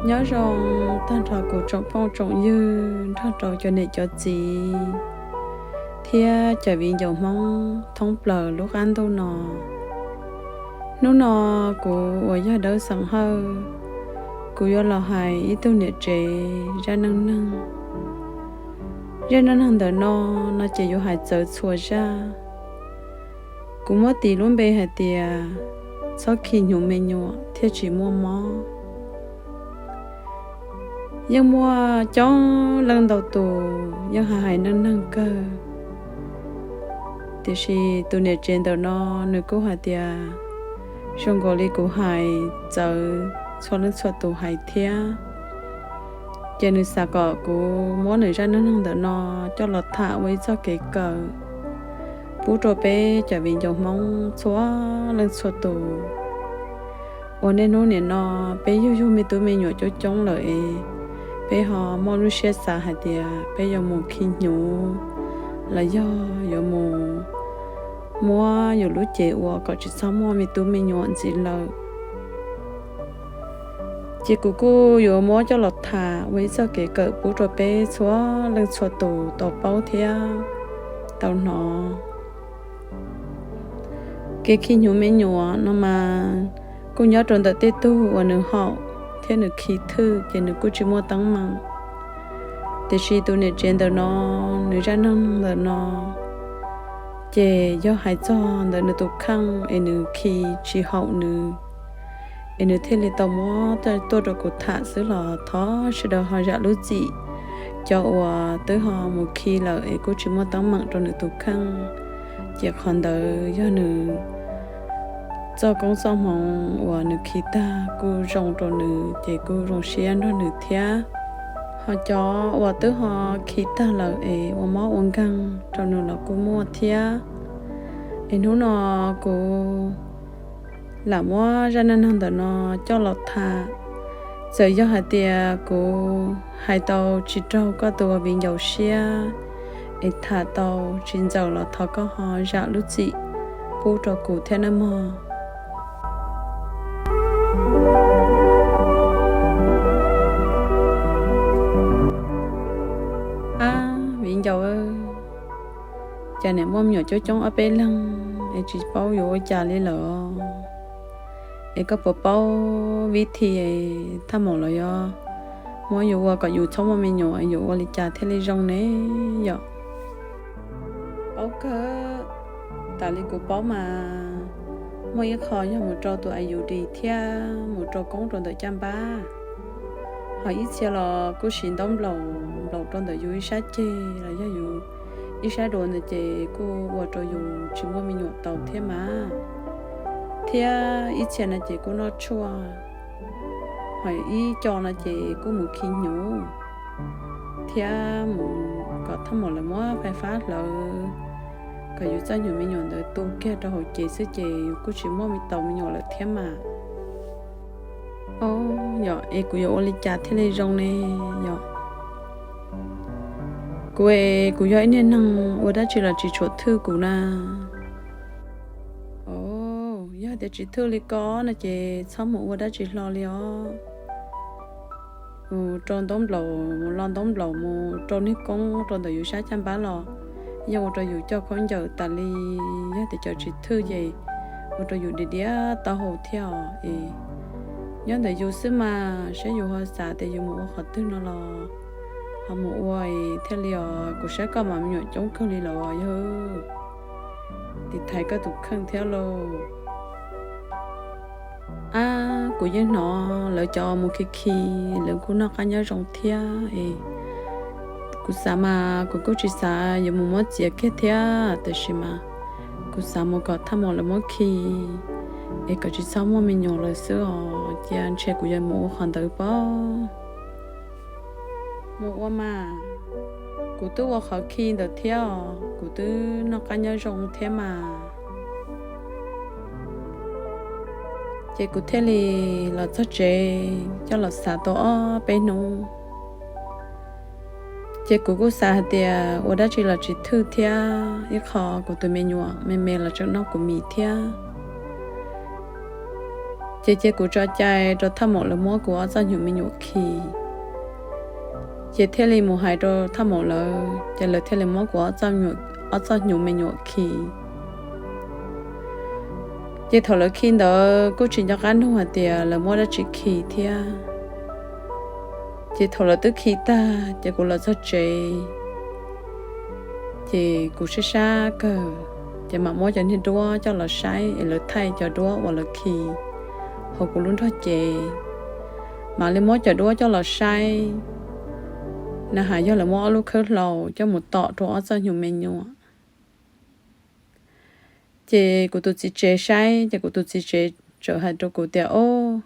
Nyob zoo tag nrho kuv tsoom phooj tsoom ywg nrog rau cov niam cov txiv thiab cov viv ncaus Hmoob thoob plaws lub qab ntuj no. Hnub no kuv uas yog Dawb Xeem Hawj, kuv yuav los hais ib tug niam tsev zaj neej neeg. Zaj neej neeg ntawm no, no ces yuav hais txawv txhua zaj. Kuv muab tis lub npe hais tias txhob khi hnyuv me nyuam thiaj tsis muaj mob. Yeej muaj coob leej ntau tus yeej hais hais neej neeg kawg, tiam sis tus niam tsev ntawm no nws kuj hais tias zoo nkaus li kuv hais txawv txhua leej txhua tus hais thiab. Ces nws xav kom kuv muab nws zaj neej neeg ntawm no coj los tham ua ib txoj kev kawm pub rau peb cov viv ncaus Hmoob txhua leej txhua tus uas niaj hnub nim no peb yug yug me tub me nyuam coob coob lawm es peb ho muaj lub siab xav hais tias peb yuav mus khi hnyuv los yog yuav mus muab yus lub cev ua kom tsis txhob muaj me tub me nyuam ntxiv lawm. Ces kuv kuj yuav muab coj los tham ua ib txoj kev kawm pub rau peb txhua leej txhua tus tau paub thiab tau hnov. Kev khi hnyuv me nyuam no mas kuj nyob rau ntawm tej tug uas nws haum thiab nws khi thwj ces nws kuj tsis muaj teeb meem. Tiam sis tus niam tsev ntawm no, nws zaj neej neeg ntawm no ces yog hais txog ntawm nws tus kheej es nws khi tsis haum nws, es nws thiaj li tau muab tuaj rau kuv tham xwb los thov sawv daws ho zam lub txim. Cov uas twb ho mus khi lawm es kuj tsis muaj teeb meem rau nws tus kheej, ces qhov ntawd yog nws txoj koob txoj hmoov uas nws khi tag kuj zoo rau nws ces kuj zoo siab nrog nws thiab. Ho cov uas twb ho khi tag lawm es ua mob ua nkeeg rau nws los kuj muaj thiab. Es hnub no kuv lam muab zaj neej neeg ntawm no coj los tham. Txawm yog hais tias kuv hais tau tsis raug koj tus viv ncaus siab es tham tau tsis ntxaws los thov koj ho zam lub txim pub rau kuv thiab nawb mog. Ab, viv ncaus, cas niam muaj me nyuam coob coob ob peb leeg es tsis paub yuav ua cas li lawm. Es koj puas paub vib thi thaj maum los yog muab yus ua kom yus txhob muaj me nyuam yuav ua li cas thiaj li zoo ne yom? Paub kawg. Tas li kuv paub mas muaj ib qho yog mus rau tus IUD thiab mus rau koob rau ntawm caj npab. Ho ib txhia los kuj siv ntaub nplaum nplaum rau ntawm yus ib sab ceg los yog yus ib sab duav ntawd ces kuj ua rau yus tsis muaj me nyuam tau thiab mas. Thiab ib txhia no ces kuj noj tshuaj, ho ib co no ces kuj mus khi hnyuv thiab mus kom thaj maum lawv muab fais fab hlawv kom yus txoj hnyuv me nyuam ntawd tu kiag rau hauv cev xwb ces yus kuj tsis muaj tau me nyuam lawm thiab mas. Yog es kuv yuav ua li cas thiaj li zoo ne yom? Kuv es kuv yog ib niag neeg ua dab tsi los tsis tshua thwj kuv na. Yog tias tsis thwj li ko no ces txhob mus ua dab tsi hlo li os. Mus rau ntaub nplaum, mus lo ntaub nplaum, mus rau niag koob rau ntawm yus sab caj npab los yeej ua rau yus coj khaub ncaws tas li. Yog tias cov tsis thwj ces ua rau yus diam diam taub hau thiab os. Es nyob ntawm yus xwb mas saib yus ho xav tias yus mus ua qhov twg no los ho mus ua thiaj li os. Kuv saib koj mas me nyuam coob kawg li los yog tiv thaiv koj tus kheej thiab lauj. Ab, kuv yeej hnov lawv cov mus khi khi lawv kuj noj qab nyob zoo thiab es kuv xav mas kuv kuj tsis xav yuav mus muab txiav kiag thiab, tiam sis mas kuv xav mus kom thaj maum lawv muab khi es kom tsis txhob muaj me nyuam lawm xwb os. Cia ntshe kuv yuav mus ua qhov ntawd pob. Mus ua mas, kuv twb ua qhov khi ntawd thiab os, kuv twb noj qab nyob zoo thiab mas. Ces kuv thiaj li los txog tsev coj los xav tau ob peb hnub. Ces kuv kuj xav hais tias ua dab tsi los tsis thwj thiab, ib qho kuv tus me nyuam me me los tseem noj kuv mis thiab. Ces cia kuv tso cai rau thaj maum lawv muab kuv ob txoj hnyuv me nyuam khi. Ces thiaj li mus hais rau thaj maum lawv, ces lawv thiaj li muab kuv ob txoj hnyuv me nyuam khi. Ces thaum lawv khi ntawd kuj tsis nco qab nug hais tias lawv muab dab tsi khi thiab. Ces thaum lawv twb khi tag ces kuv los txog tsev, ces kuv sab sab kawg, ces mam muab cov niag duab coj los saib es lawv thaij cov duab uas lawv khi, hauv kuv lub nrog cev, mam li muab cov duab coj los saib na has yog lawv muab ob lub khawb hlau coj mus tom rau ob txoj hnyuv me nyuam. Ces kuv tus txiv tsev saib, ces kuv tus txiv tsev txawm hais rau kuv tias, Ob,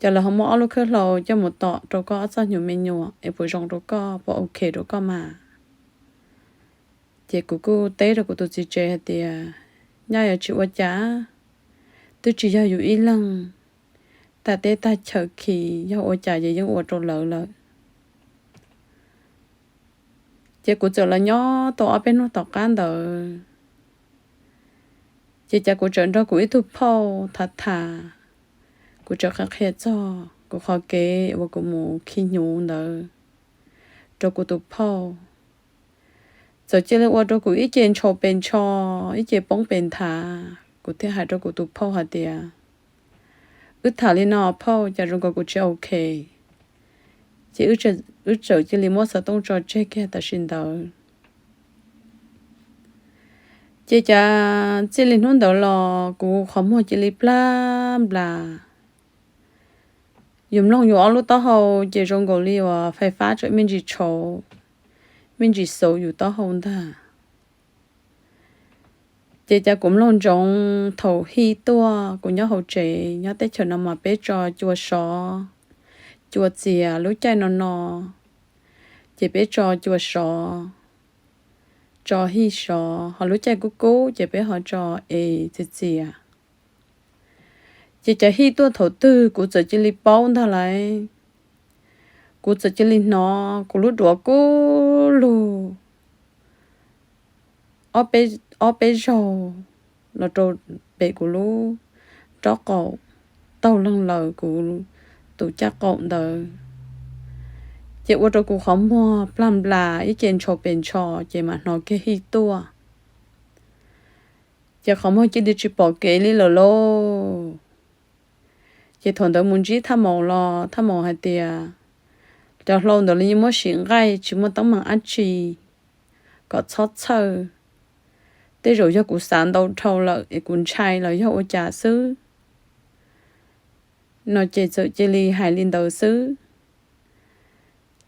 cas lawv ho muab ob lub khawb hlau coj mus tom rau koj ob txoj hnyuv me nyuam es puas zoo rau koj, puas ok rau koj mas? Ces kuv kuj teb rau kuv tus txiv tsev hais tias, Nyaj yuav tsis ua cas, twb tsis yog yus ib leeg tag teb tag chaw khi, yog ua cas ces yeej ua rau lawv lawm. Ces kuv txawm los nyob tau ob peb hnub tom qab ntawd, ces cas kuv txawm nrog kuv ib tug phauj tham tham, kuv txawm qhia qhia txog kuv qhov kev uas kuv mus khi hnyuv ntawd rau kuv tus phauj. Txawm cia li ua rau kuv ib ce ntshau pes ntsho, ib ce poob pes nthav, kuv thiaj hais rau kuv tus phauj hais tias, Wb tham li no phauj, cas zoo nkaus kuv tsis ok, ces wb txawm cia li muab xov tooj tso tseg kiag tam sim ntawd. Ces cas txij li hnub ntawd los kuv qhov muag cia li plag nplas. Yus mloog yus ob lub taub hau ces zoo nkaus li uas fais fab tseem me ntsis tshauv, me ntsis xauv yus taub hau ntag. Ces cas kuv mloog ntsoov thaum hij tuaj, kuv nyob hauv tsev, nyob teb chaws no mas peb tso cua sov, cua txias lub caij no no, ces peb tso cua sov, tso hij sov, ho lub caij kub kub ces peb ho tso es txias txias. Ces cov hij tuaj thaum twg kuv txawm cia li paub ntag lauj. Kuv txawm cia li hnov kuv lub duav kub lug ob peb zaug los rau pem kuv lub nraub qaum, taug leeg laws kuv tus caj qaum ntawd, ces ua rau kuv qhov muag plag nplas ib ce ntshau pes ntsho, ces mam hnov kiag hij tuaj. Ces qhov muag cia li tsis pom kev li lawm lauj. Ces thaum ntawd mus ntsib thaj maum los thaj maum hais tias, Cov hlau ntawd los yeej muab sim nqaij, tsis muaj teeb meem dab tsi, kom txhob txhawj. Tej zaum yog kuv xav ntau dhau lawm es kuv ntshai los yog ua cas xwb, no ces txawm cia li hais li ntawd xwb.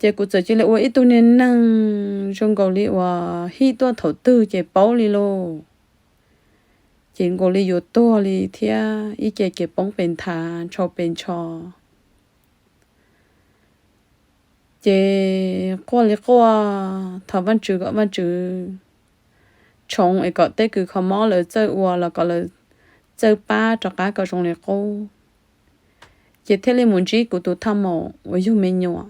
Ces kuv txawm cia li ua ib tug niag neeg zoo nkaus li uas hij tuaj thaum twg ces paub li lauj. Ces nkaus li yuav tuag li thiab, ib ce ces poob pes nthav ntshau pes ntsho. Ces quaj li quaj, thov Vajtswv kom Vajtswv tshoov es kom tej kws kho mob lawv txawj ua los kom lawv txawj pab rov qab kom zoo li qub. Ces thiaj li mus ntsib kuv tus thaj maum uas yug me nyuam,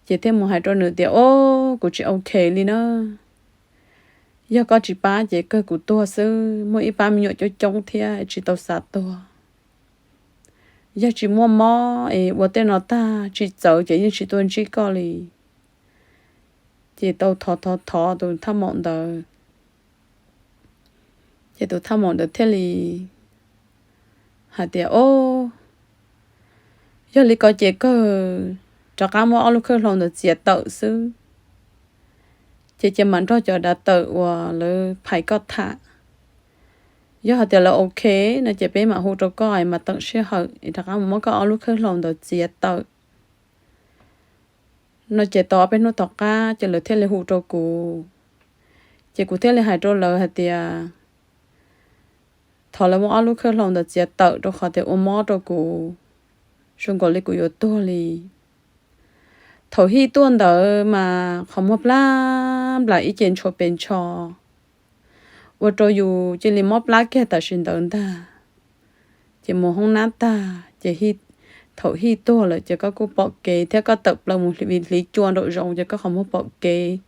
ces thiaj mus hais rau nws tias, Ob, kuv tsis ok li na. Yog koj tsis pab ces kawg kuv tuag xwb, muaj ib pab me nyuam coob coob thiab tsis tau xav tuag. Yog tsis muaj mob es ua tej no tag tsis txawv ces yeej tsis tuaj ntsib koj li. Ces tau thov thov thov tus thaj maum ntawd, ces tus thaj maum ntawd thiaj li hais tias, Ob, yog li ko ces kawg rov qab muab ob lub khawb hlau ntawd txiav tawm xwb. Ces cia mam nrog cov dav tawm uas lawv phais koj tham. Yog hais tias lawv ok no ces peb mam hu rau koj es mam teem sij hawm es rov qab mus muab koj ob lub khawb hlau ntawd txiav tawm. No ces tau ob peb hnub tom qab ces lawv thiaj li hu rau kuv. Ces kuv thiaj li hais rau lawv hais tias, Thov lawv muab ob lub khawb hlau ntawd txiav tawm rau qhov tias ua mob rau kuv, zoo nkaus li kuv yuav tuag li. Thaum hij tuaj ntawd mas qhov muag plag nplas ib ce ntshau pes ntsho, ua rau yus cia li mob plab kiag tam sim ntawd ntag. Ces mus hoob nab tag ces thaum hij tuag lawm ces koj kuj pom kev thiab, koj tawm plaws mus hliv cua nraum zoov ces koj qhov muag pom kev.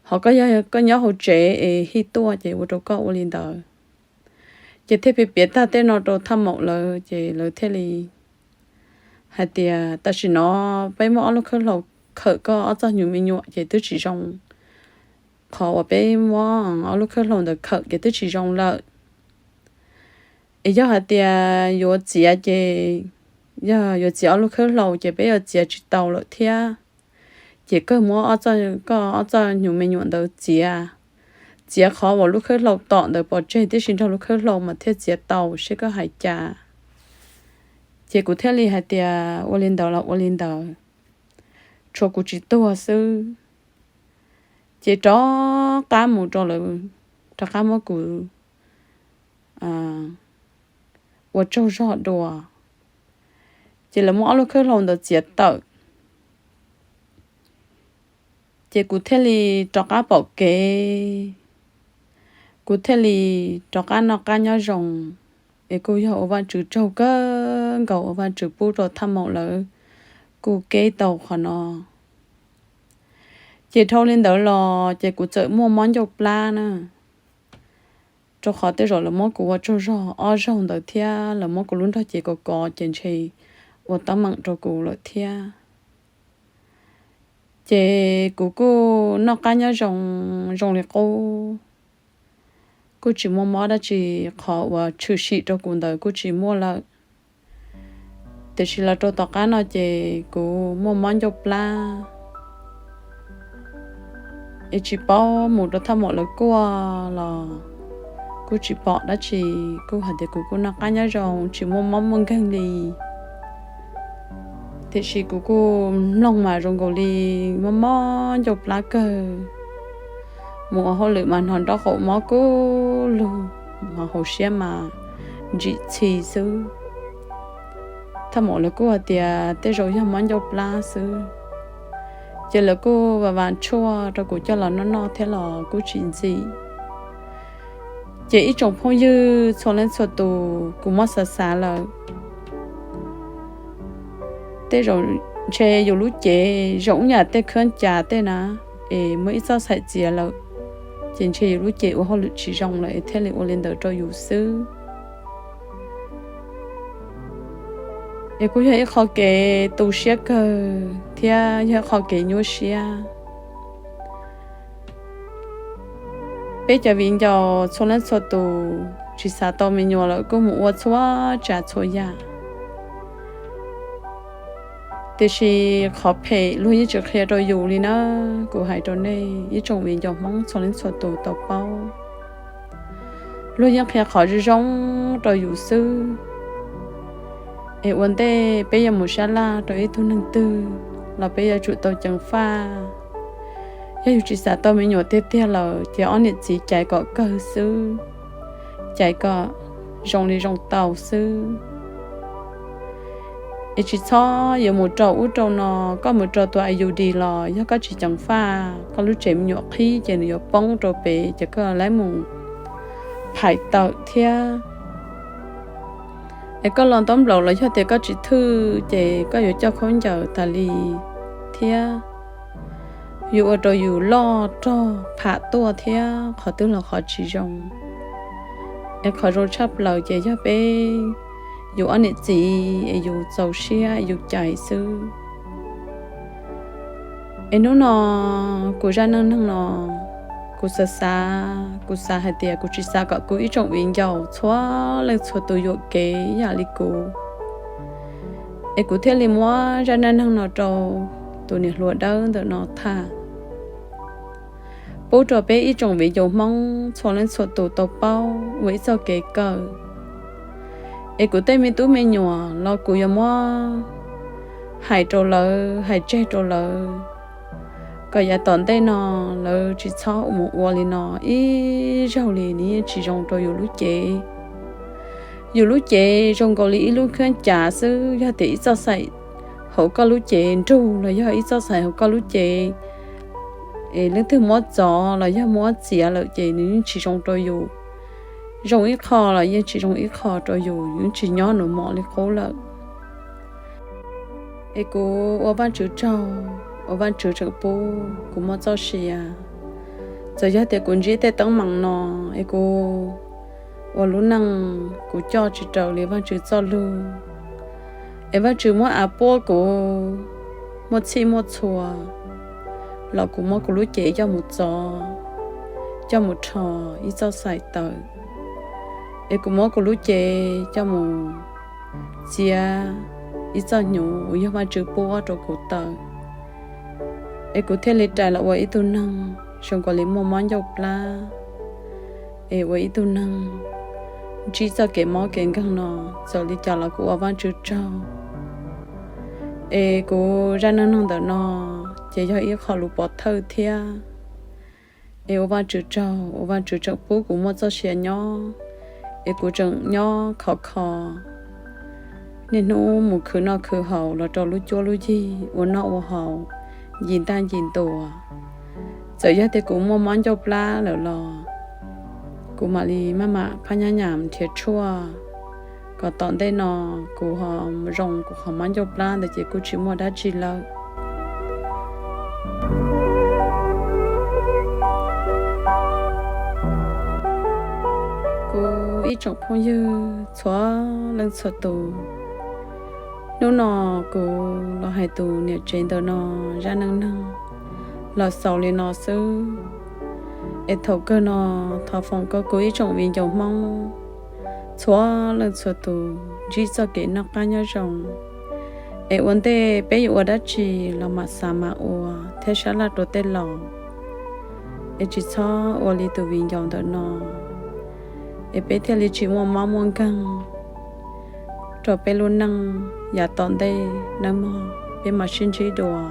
Ho koj yog koj nyob hauv tsev es hij tuaj ces ua rau koj ua li ntawd. Ces thiaj piav piav tag tej no rau thaj maum lawv ces lawv thiaj li hais tias tam sim no peb muab ob lub khawb hlau khawm koj ob txoj hnyuv me nyuam ces twb tsis zoo. Qhov uas peb muab ob lub khawb hlau ntawd khawm ces twb tsis zoo lawm. Es yog hais tias yuav txiav ces, yog yuav txiav ob lub khawb hlau ces peb yuav txiav tsis tau lawm thiab. Ces kawg muab koj ob txoj hnyuv me nyuam ntawd txiav, txiav qhov uas lub khawb hlau tom ntawd pov tseg tib si nrog lub khawb hlau mas thiaj txiav tau seb koj hais cas. Ces kuv thiaj li hais tias ua li ntawd los ua li ntawd, tshuav kuv tsis tuag xwb. Ces rov qab mus rau lawv, rov qab muab kuv ua tsaug zog dua. Ces lawv muab ob lub khawb hlau ntawd txiav tawm. Ces kuv thiaj li rov qab pom kev, kuv thiaj li rov qab noj qab nyob zoo. Es kuj yog ua Vajtswv tsaug kawg nkaus uas Vajtswv pub rau thaj maum lawv kuj keb tau qhov no. Ces dhau li ntawd los ces kuv txawm muaj mob ncauj plab na, rau qhov tej zaum lawv muab kuv ua tsaug zog ob zaug ntawd thiab lawv muab kuv lub nrog cev kov kov ces ntshe ua teeb meem rau kuv lawm thiab. Ces kuv kuj noj qab nyob zoo, zoo li qub, kuj tsis muaj mob dab tsi, qhov uas tshwm sim rau kuv ntawd kuj tsis muaj lawm. Tiam sis los rau tom qab no ces kuv muaj mob ncauj plab, es tsis paub mus rau thaj maum lawv kuaj los kuj tsis pom dab tsi, kuj hais tias kuv kuj noj qab nyob zoo tsis muaj mob muaj nkeeg li. Tiam sis kuv kuj mloog mas zoo nkaus li mob mob ncauj plab kawg, mus ua hauj lwm mas hnov nraub qaum mob kub lug, hos hauv siab mas ntsim txhi xwb. Thaj maum lawv kuj hais tias tej zaum yog mob ncauj plab xwb, ces lawv kuj vas vas tshuaj rau kuv coj los noj noj thiab los kuj tsis ntxim. Ces ib tsoom phooj ywg txhua leej txhua tus, kuv muab xav xav lawm, tej zaum ntshe yus lub cev zoo ib yam tej khab cas tej na, es muaj ib txoj xaim txiav lawm, ces ntshe yus lub cev ua hauj lwm tsis zoo lawm es thiaj li ua li ntawd rau yus xwb. Es kuj yog ib qho kev tu siab kawg thiab yog ib qho kev nyuaj siab. Peb cov viv ncaus txhua leej txhua tus tsis xav tau me nyuam lawm kuj mus ua txhua tsav txhua yam. Tiam sis qhov phem luag yeej tsis qhia rau yus li na. Kuv hais rau nej ib tsoom viv ncaus Hmoob txhua leej txhua tus tau paub, luag yeej qhia qhov zoo zoo rau yus xwb. Es ua ntej peb yuav mus sab laj rau ib tug neeg twg los peb yuav tsum tau ceev faj. Yog yus tsis xav tau me nyuam tiag tiag lawm ces ob niam txiv caiv kom kawg xwb, caiv kom zoo li zoo tau xwb. Es tsis txhob yuav mus rau ub rau no, koj mus rau tus I U D los yog koj tsis ceev faj, koj lub tsev me nyuam qhib ces nws yuav poob rau pem ces koj yuav mus phais tawm thiab. Es koj los ntaub nplaum los yog tias koj tsis thwj ces koj yuav coj khaub ncaws tas li thiab. Yuav ua rau yus loj rog pham tuaj thiab qhov twg los qhov tsis zoo. Es qhov zoo tshaj plaws ces yog peb yus ob niam txiv es yus txaus siab yus caiv xwb. Es hnub no kuv zaj neej neeg no, kuv xav xav, kuv xav hais tias kuv tsis xav kom kuv ib tsoom viv ncaus txhua leej txhua tus yuam kev ib yam li kuv. Es kuv thiaj li muab zaj neej neeg no rau tus niam hluas dawb ntawm no tham, pub rau peb ib tsoom viv ncaus Hmoob txhua leej txhua tus tau paub ua ib txoj kev kawm. Es kuv tej me tub me nyuam los kuv yuav muab hais rau lawv, hais tseg rau lawv, kom yav tom ntej no lawv tsis txhob mus ua li no ib zaug li, nws yeej tsis zoo rau yus lub cev. Yus lub cev zoo nkaus li ib lub khab cav xwb, yog tias ib txoj xaim hauv koj lub cev nrug los yog ib txoj xaim hauv koj lub cev es leej twg muab txov los yog muab txiav lawm ces nws yeej tsis zoo rau yus. Zoo ib qho los yeej tsis zoo ib qho rau yus, yeej tsis nyob nws mom li qub lawm. Es kuv ua Vajtswv tsaug uas Vajtswv tseem pub kuv muaj txoj sia. Txawm yog tias kuv ntsib tej teeb meem no es kuv uas lub neej kuv coj tsis raws li Vaajtswv txoj lug, es Vaajtswv muab av puab kuv muaj txhij muaj txhua, los kuv muab kuv lub cev coj mus txov, coj mus rho ib txoj xais tawm, es kuv muab kuv lub cev coj mus txiav ib txoj hnyuv uas yog Vaajtswv puab rua kuv tawm, es kuv thiaj li rais los ua ib tug neeg zoo nkaus li muaj mob ncauj plab, es ua ib tug neeg ntsib txoj kev mob kev nkeeg no, txawm li cas los kuv ua Vaajtswv tsaug. Es kuv zaj neej neeg ntawm no ces yog ib qho lus pov thawj thiab. Es ua Vaajtswv tsaug uas Vaajtswv tseem pub kuv muaj txoj sia nyob, es kuv tseem nyob khov kho, niaj hnub mus khwv noj khwv haus los rau lub cuab lub yig ua noj ua haus, ncig ntaj ncig ntuas. Txawm yog tias kuv muaj mob ncauj plab lawm los kuv mam li maj mam phaj nyab nyam nrhiav tshuaj, kom tom ntej no kuv ho zoo kuv qhov mob ncauj plab ntawd ces kuj tsis muaj dab tsi lawm. Kuv ib tsoom phooj ywg txhua leej txhua tus, hnub no kuv los hais tus niam tsev ntawm no zaj neej neeg los xaus li no xwb. Es thaum kawg no thov foom koob kuv ib tsoom viv ncaus Hmoob txhua leej txhua tus ntsib txoj kev noj qab nyob zoo, es ua ntej peb yuav ua dab tsi los mam xav mam ua thiab sab laj rau tej laus, es tsis txhob ua li tus viv ncaus ntawm no, es peb thiaj li tsis muaj mob muaj nkeeg rau peb lub neej yav tom ntej nawb mog. Peb mam sib ntsib dua.